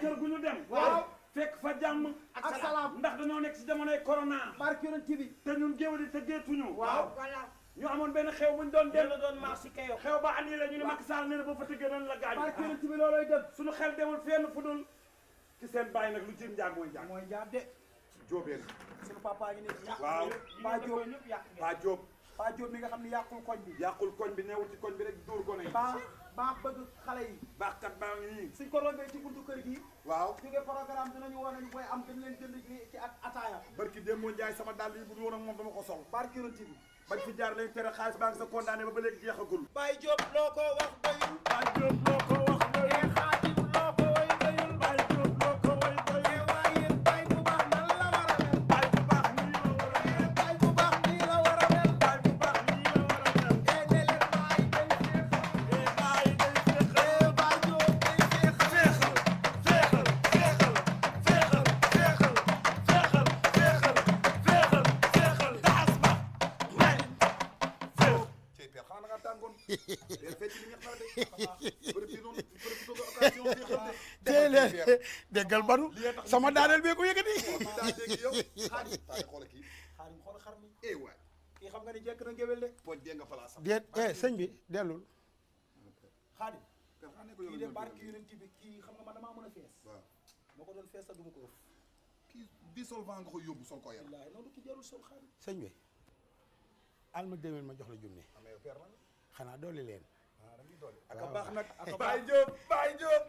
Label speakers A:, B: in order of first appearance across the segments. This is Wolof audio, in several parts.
A: kër gu ñu dem fekk fa jàmm ak salaam ndax dañoo nekk si jamonoy corona barke yonent bi te ñun géwél yi tëggeetuñu ñu amoon benn xew buñ doon dem doon marché kayo xew ba andi la ñu ne Macky Sall nee na boo fa tëggee nañ la gaañ barke yonent bi looloy def suñu xel demul fenn fu dul ci seen bàyyi nag lu jëm njaag mooy njaag de jóobeen suñu papa ngi ne waaw Paa Jóob mi nga xam ne yàqul koñ bi neewul ci koñ bi rek dóor gone yi baax bëgg xale yi baaxkat baa ngi nii suñ ko rombee ci buntu kër gi waaw jógee programme dinañu woon nañu koy am dañ leen jënd ci ataaya barki démb moo Njaay sama dàll yi bu woon ak moom dama ko sol barki yonent bi bañ fi jaar lañ tere xaalis baa ngi sa condamné ba léegi jeexagul Baye Jóob loo ko wax doyul Baye Jóob loo ko wax doyul Xaadim loo ko way doyul Baye Jóob loo ko way doyul waaye Baye bu baax nan la war a mel Baye bu baax nii la war a mel Baye bu baax nii la war a mel Baye bu baax nii la war a mel ne leen Baye day féexal Baye day féexal Baye Jóob day féexal féexal taas ba déggal banu sama daaneel bee ko yëkkati kii xam nga ni jekk na ngéwél de pooj dee nga place déet sëñ bi dellul Xaadim kii de barki yonent bi kii xam nga man damaa mën a fees moo ko doon fees sa duma ko ëf kii dissolvant nga ko yóbbu sol ko yar noonu ki jarul sol Xaadim sëñ bi alma demel ma jox la junne xanaa dooli leen aka baax nag Baye Jóob Baye Jóob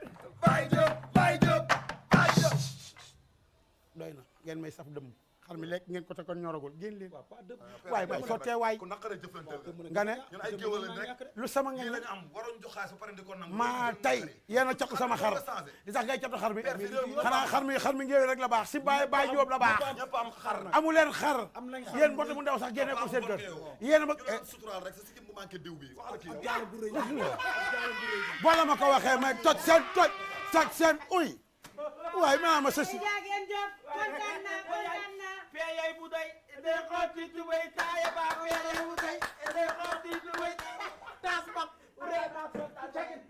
A: Baye Jóob Baye Jóob Baye Jóob doy na ngeen may saf dëmm xar mi lekk ngeen ko te kon ñoragul génn leen waaye bay sottee waay
B: ku naqare jëflante
A: nga ne
B: ñun ay géwél rek
A: lu sama ngeen
B: lañu am waroon jox xaalis ba pare di ko nangu
A: maa tey yéen a catu sama xar di tax ngay catu xar mi xanaa xar mi ngéwél rek la baax si Baye Jóob la baax
B: ñëpp am xar
A: amu leen xar yéen mbote mu ndaw sax génne ko seen kër yéen a ma
B: suturaal rek sa sikkim bu manqué diw bi waxal kii
A: boo la ma ko waxee may toj seen uy waaye maa ma sësi
C: peyay bu doy de xotti tubay taaya baa ko yare bu doy de xotti tubay tas bak reena sota tegin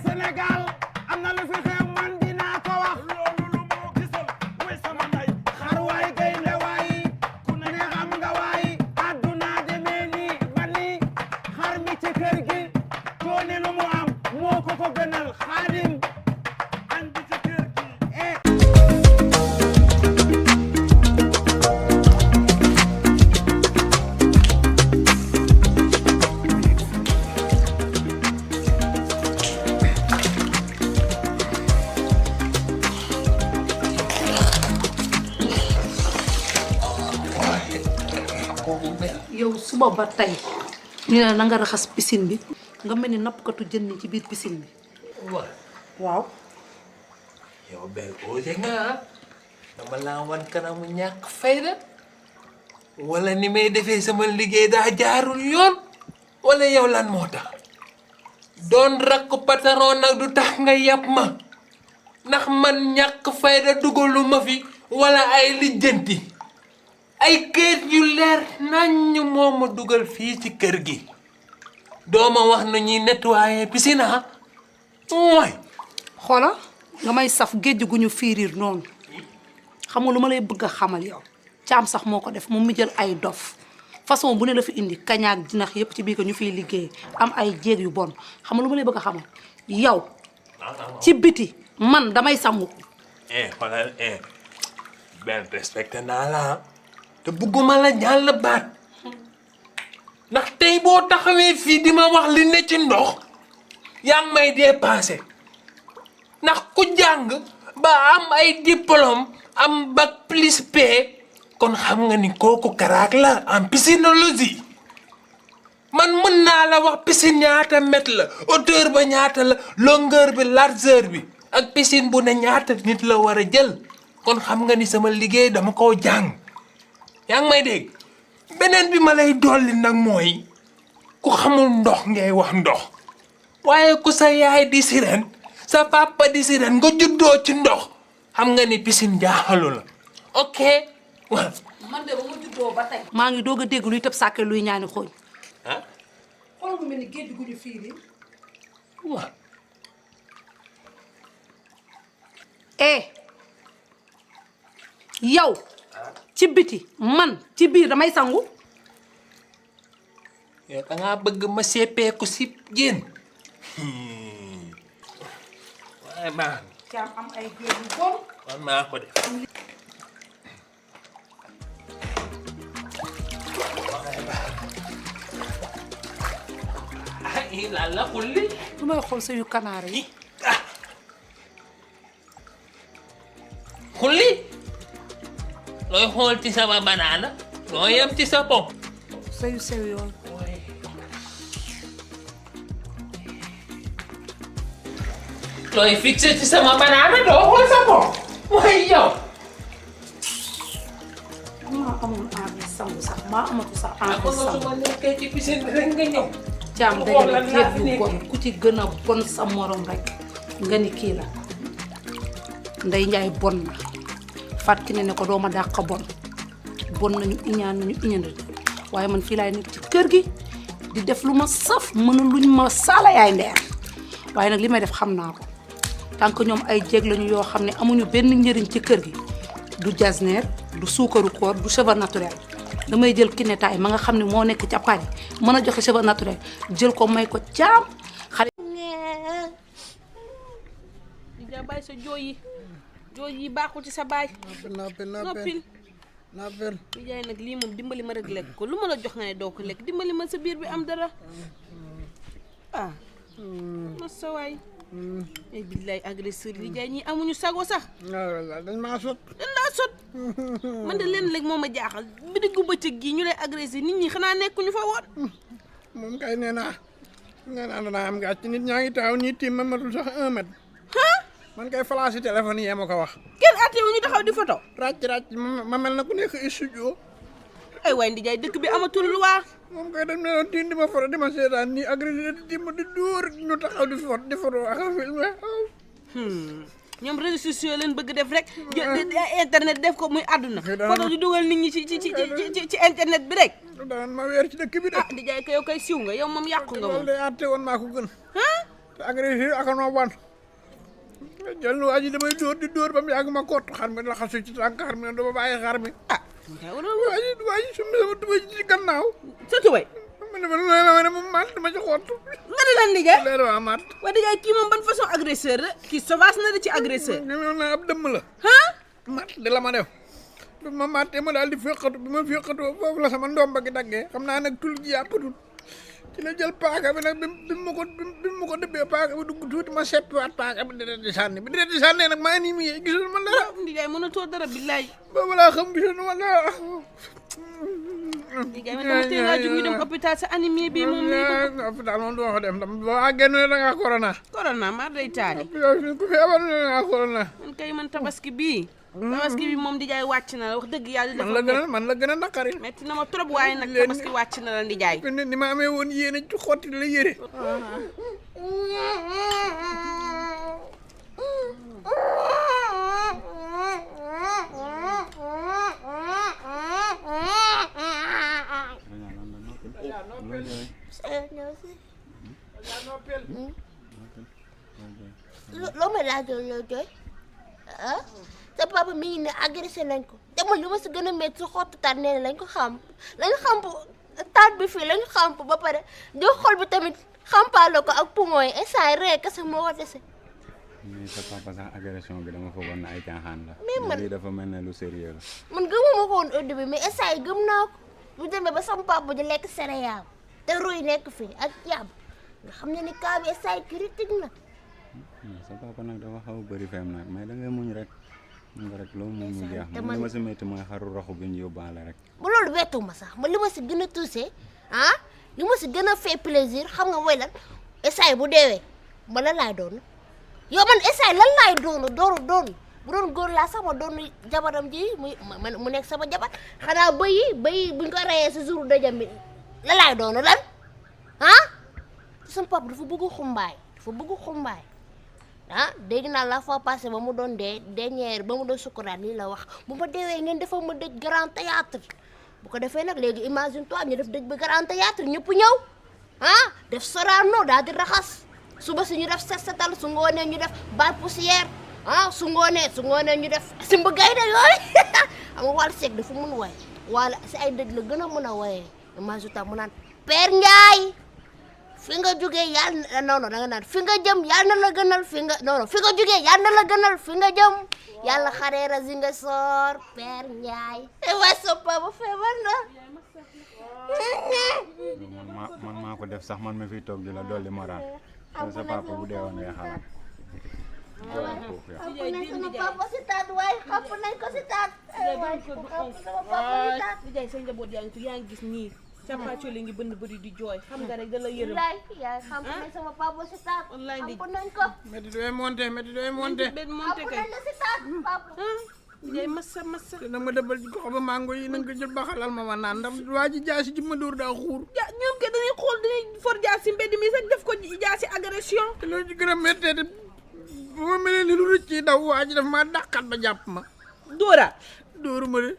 A: Sénégal am na lu fi xew man dinaa ko wax loolu lu moo gisal way sama nday xar waay gaynde waay ku ne xam nga waay adduna demee nii ba nii xar mi ci kër gi toone lu mu am moo ko gënal Xaadim andi ci kër gi
D: yow suba ba tey ñu ne na nga raxas piscine bi nga mel ni nappkatu jën ni ci biir piscine bi. waaw.
E: yow bel oose nga dama laa wan kanamu ñàkk fayda wala ni may defee sama liggéey daa jaarul yoon wala yow lan moo tax doon rakk patron nag du tax nga yàpp ma ndax man ñàkk fayda dugalu ma fi wala ay lijjanti ay kayit yu leer nañ moo ma dugal fii ci kër gi dooma wax na ñuy nettoyer piscine mooy
D: xoola nga may saf géej gu ñu fiiriir noonu xam nga lu ma lay bëgg a xamal yow caam sax moo ko def moom mi jël ay dof façon bu ne la fi indi kañaak dinax yépp ci biir ko ñu fiy liggéey am ay jéeg yu bon xam nga lu ma lay bëgg a xamal yow ci biti man damay sangu
E: xoolal benn respecté naa la te bugguma la ñàll baat ndax tey boo taxawee fii di ma wax li ne ci ndox yaa ngi may dépassé ndax ku jàng ba am ay diplôme am bac plus P kon xam nga ni kooku karaak la en piscinologie man mën naa la wax piscine ñaata mètre la hauteur ba ñaata la longueur bi largeur bi ak piscine bu ne ñaata nit la war a jël kon xam nga ni sama liggéey dama koo jàng yaa ngi may dégg beneen bi ma lay dolli nag mooy ku xamul ndox ngay wax ndox waaye ku sa yaay di sirène sa papa di sirène nga juddoo ci ndox xam nga ni piscine jaaxalu la ok waaw.
D: man de ba ma juddoo ba tey. maa ngi doog a dégg luy tëb sàkke luy ñaani xooñ.
E: ah
D: xool mu mel ni géej gu ñu fiiri.
E: waaw.
D: yow ci biti man ci biir damay sangu.
E: yow da ngaa bëgg ma seppeeku si génn. waaye baax na.
D: caam am ay géej yu bon.
E: man maa ko def. waaye baax na. ay lan la xulli.
D: lu may xool sa yu kanaara yi.
E: xulli. looy xool ci sama banaana. loo yem ci sa pom.
D: sa yu sew yooyu.
E: looy fixé ci sama banaana doo xool sa pom. mooy yow.
D: maa amoon envie sangu sax maa amatu sax
E: ah
D: envie
E: kon su
D: sangu.
E: ma nekkee ci piscine bi rek nga ñëw.
D: caam
E: xool lan
D: dajale
E: laa fi
D: géej yu
E: nekk.
D: bon ku ci gën a bon sa morom rek nga ni kii la. Ndey Njaay bon na. Fatou Kiné ne ko dooma dàq bon. bon nañu iñaan nañu iñaan waaye man fii laay nekk ci kër gi di def lu ma saf mënu luñ ma saala yaay ndeer waaye nag li may def xam naa ko tant que ñoom ay jéeg lañu yoo xam ne amuñu benn njëriñ ci kër gi du jasneer du suukaru koor du cheveux naturel damay jël Kiné Taye ma nga xam ne moo nekk ca Paris mën a joxe cheveux naturel jël ko may ko caam xale.
F: di ja bàyyi sa jooy yi baaxul ci sa baay. noppil
C: nappel
F: di jaay nag lii moom dimbali ma rek lekk ko lu ma la jox nga ne doo ko lekk dimbali ma sa biir bi am dara ah masa waay ay billaay agresseur yi jaay ñi amuñu sago sax
C: dañ maa sot
F: dañ laa sot man de leen léegi moo ma jaaxal bi diggu bëccëg gi ñu lay agressé nit ñi xanaa nekkuñu fa woon
C: moom kay nee naa danaa am gàcc nit ñaa ngi taxaw ñii tiim ma matul sax 1 mètre man kay flash téléphone yi ma ko wax
F: kenn atte wu ñu taxaw di photo
C: ràcc ma mel na ku nekk studio
F: ay waay ndi jaay dëkk bi amatul luwaa
C: moom kay dañ ne doon tiin di ma photo di ma seetaan nii agressé di ma di dóor ñu taxaw di photo ak a filmé
F: ñoom réseaux sociaux leen bëgg def rek internet def ko muy àdduna photo di dugal nit ñi ci internet bi rek
C: daan ma weer ci dëkk bi de
F: ah di jaay ko yow koy siw nga yow moom yàqu nga moom
C: loolu de àtte woon maa ko gën te agressé ak a noo ban jël nu waa ji damay dóor di dóor ba mu yàgg ma kott xar mi laxasu ci tànk xar mi ne dama bàyyi xar mi
F: ah
C: waa ji su ma sama tubay ci gannaaw
F: sa tubay
C: ma ne ma loolu la ma matt dama ci xott
F: nga di lan liggéey
C: leer waa matt
F: waa di jaay kii moom ban façon agresseur la kii sauvage na da ci agresseur
C: ñoom naa ab dëmm la matt di la ma def bi ma mattee ma daal di féqatu bi ma féqatu foofu la sama ndomba gi daggee xam naa nag tul ji yàppatul ci la jël paaka bi nag bi ma ko dëbbee paaka bi dugg tuuti ma seppiwaat paaka bi di sànni nag maa nii mi gisul ma dara
F: di jaay mënatoo dara billaay
C: boobu laa xam gisul ma dara
F: di jaay man dama teel a jóg ñu dem hôpital sa animé bi moom nii
C: hôpital moom du ma ko dem boo àggee ne da ngaa corona
F: maa day taali
C: ku feebar ne da ngaa corona
F: man kay man tabaski bi moom di jaay wàcc na la wax dëgg yàlla
C: man la gën a naqari
F: metti na ma trop waaye nag tabaski wàcc na la di jaay
C: ni ma amee woon yéene ci xotti la yére
G: loo may laajoon loo jooy ah sa papa mi ngi ne agressé nañ ko te man li ma si gën a métti si xottu taat nee na lañ ko xamp taat bi fii lañ xamp ba pare jox xol bi tamit xampaale ko ak poumon yi instant ree kese moo ko dese.
H: mais sa papa sax agression bi dama foogoon na ay caaxaan la.
G: mais man
H: lii dafa mel ne lu sérieux la.
G: man gëmuma ko woon au début mais instant yi gëm naa ko bu demee ba sama papa di lekk céréales te ruy nekk fii ak yàbb nga xam ne ni cas bi instant yi critique na.
H: sa papa nag dafa xaw a bëri fem nag mais da ngay muñ rek mun nga rek loolu moom mu jeex
G: te
H: man li ma si métti mooy xaru raxu bi ñu yóbbaale rek.
G: ba loolu wettu ma sax man li ma si gën a touché ah li ma si gën a fait plaisir xam nga mooy lan instant bu deewee ba lan laay doon yow man instant lan laay doon bu doon góor laa sax ma doon jabaram ji mu nekk sama jabar xanaa bëy buñ ko reyee si jour dajam bi lan laay doon lan ah sama papa dafa bëgg xumbaay ah dégg naa la fois passée ba mu doon dee dernière ba mu doon sukuraat lii la wax bu ma deewee ngeen defal ma dëj grand théâtre bu ko defee nag léegi imagine toi ñu def dëj ba grand théâtre ñëpp ñëw def Sorano daal di raxas suba si ñu def set setal su ngoonee ñu def bal poussière su ngoonee ñu def simb gaynde yooyu xam nga Wally Seck dafa mun waye wala si ay dëj la gën a mën a waye masuta mu naan Père Ndiaye fi nga jógee yàlla non da nga naan fi nga jëm yàlla na la gënal fi nga jógee yàlla na la gënal fi nga jëm yàlla xareera si nga soor Père Ndiaye waay sa papa feebar na
H: man maa ko def sax man ma fiy toog di la dolli moral sa papa bu dee woon ngay xalaat
G: xapp nañ sama papa si taat waaye xapp nañ ko si taat waaye xapp sama papa si taat
F: di jaay sa njaboot yaa ngi gis nii cappaacoli ngi bënn bëri di jooy xam nga rek da la yërëm
G: yaay xapp nañ sama papa si taat xapp nañ ko
C: métti doy monté
G: xapp nañ la si taat papa
F: di jaay massa
C: te nag ma dëbbal ci gox ba mango yi nanga ko jël ba xalal ma naan ndax waa ji jaasi ji ma dóor daa xuur
F: ñoom ke dañuy xool dañuy for jaasi mbedd mi sax def ko jaasi agression
C: te loolu ci gën a méttee te bu ma mel ni lu rëcc ci daw waa ji daf maa dàqat ba jàpp ma dóoru ma de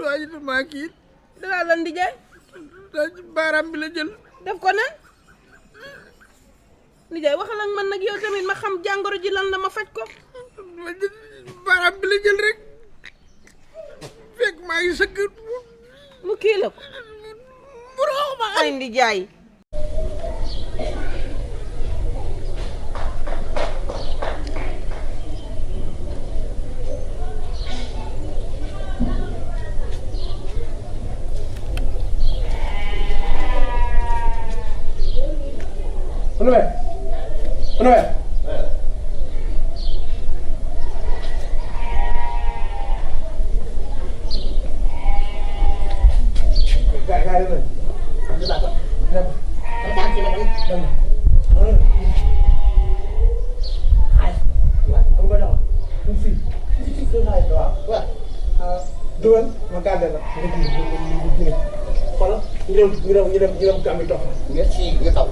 C: waa ji daf maa kii
F: danaa lan di jaay
C: daa ci baaraam bi la jël
F: def ko nan di jaay waxal ak man nag yow tamit ma xam jàngoro ji lan la ma faj ko
C: baaraam bi la jël rek fekk maa ngi sëgg
F: mu kii la ko
C: bu roox ma
F: ay di jaay
A: dugal ma gàdde la xoolal ñu dem kàmbi topp nga ci nga taw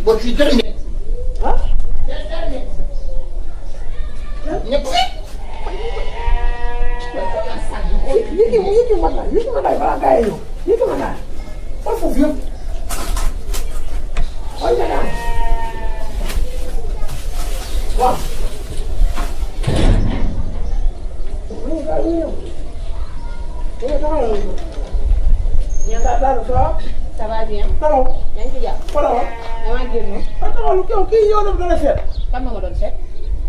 B: boo ci dërëm ñëpp
A: yéegi ma daay balaa gaa yi ñëw yéegi ma daay xool foofu yëpp xool nga daay waaw
G: ça va bien.
A: taxaw
G: yaa ngi ci jàpp.
A: taxaw
G: damaa génn.
A: taxaw yow kii yow dafa doon seet.
G: kan ma doon seet.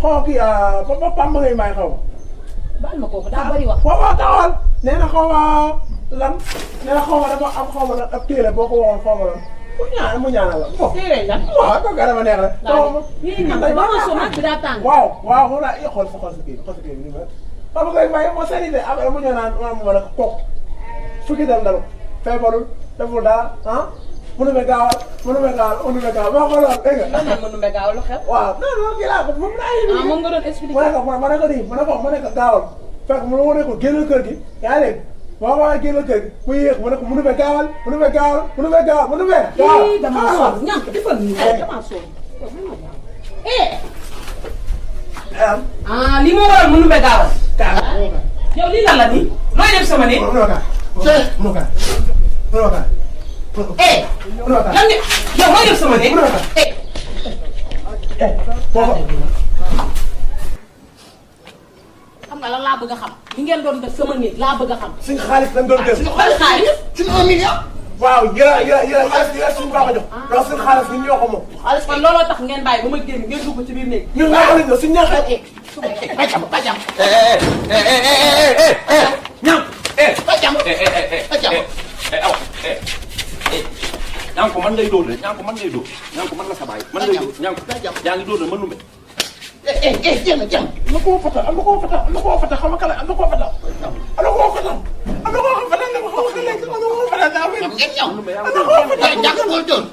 A: xaw kii Pam ma ngay may xaw.
G: baal ma kooku daa bëri wax.
A: waaw taxawal. nee na xaw ma lan nee na xaw ma dafa am xaw ma lan ab téere boo ko waxoon xaw ma lan mu ñaanal la bon.
G: téere lan.
A: waaw kooku dama neex la.
G: waaw yéen ñi ba ma sonal bi daa tàng.
A: waaw xool naa xool sa kii bi ni ma. Pam ma ngay may moo sëriñ de après mu ñëw naan ma ne ko kooku fukki dem dalu feebarul deful dara mënu ma gaawal moo ko lool dégg nga.
G: lan mënu ma gaawal lu xew.
A: waaw non kii laa ko moom laa yëngu.
G: moom nga doon expliqué.
A: ma ne ko nii ma ne ko gaawal fekk mu ne ko génnal kër gi yaa ngi dégg waaw génnal kër gi mu yéex ma ne ko mënu ma gaawal.
G: damaa sonn ñàkk defal nii damaa sonn. lii moo waral mënu ma gaawal. yow lii lan la nii. looy def sama nii.
A: mënoo kaa.
G: lan nga yow looy def sama nii. xam nga lan laa bëgg a xam. li ngeen doon def sama néeg laa bëgg a xam.
A: suñu xaalis lañ doon def.
G: suñu xaalis.
B: suñu 1 million.
A: waaw yéen suñu baax a jox. donc suñu xaalis bi ñoo ko moom.
G: xaalis man looloo tax ngeen bàyyi ba ma génn ngeen dugg ci biir néeg.
A: ñun ñoo ko lañ doon suñu ñaaxee.
G: bàjjam bàjjam.
E: ñam
G: bàjjam.
E: awa ñaan ko man ngay dóor de ñaan ko man ngay dóor ñaan ko man la sa baay man ngay dóor ñaan ko yaa ngi dóor de man numbe
G: jëm.
A: am na koo fata xam nga kala am na koo fata.
B: ngeen ñëw. njàng booy dóor.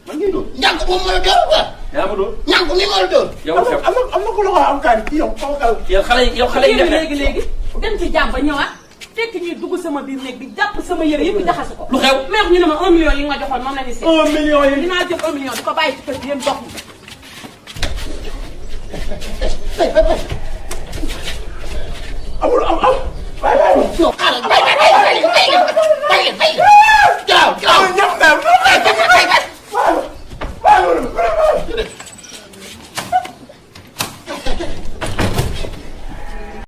E: man ngay dóor
B: njàng boobu mooy dóor quoi.
I: yaa ma doon.
B: ñànku ni ma la doon.
I: yow xew
A: am na ku la ko am kaani kii yow kawakal.
I: yow xale yi def
F: léegi dem ci jàmm ba ñëwaat fekk ñuy dugg sama biir néeg bi jàpp sama yëre yëpp jaxase ko.
I: lu xew
F: mais ñu ne ma 1 million yi nga ma joxoon moom la ni seet.
A: 1 million yi.
F: dinaa jël 1 million di ko bàyyi ci kër gi yéen dox mi.
A: amul am.
B: non xaaral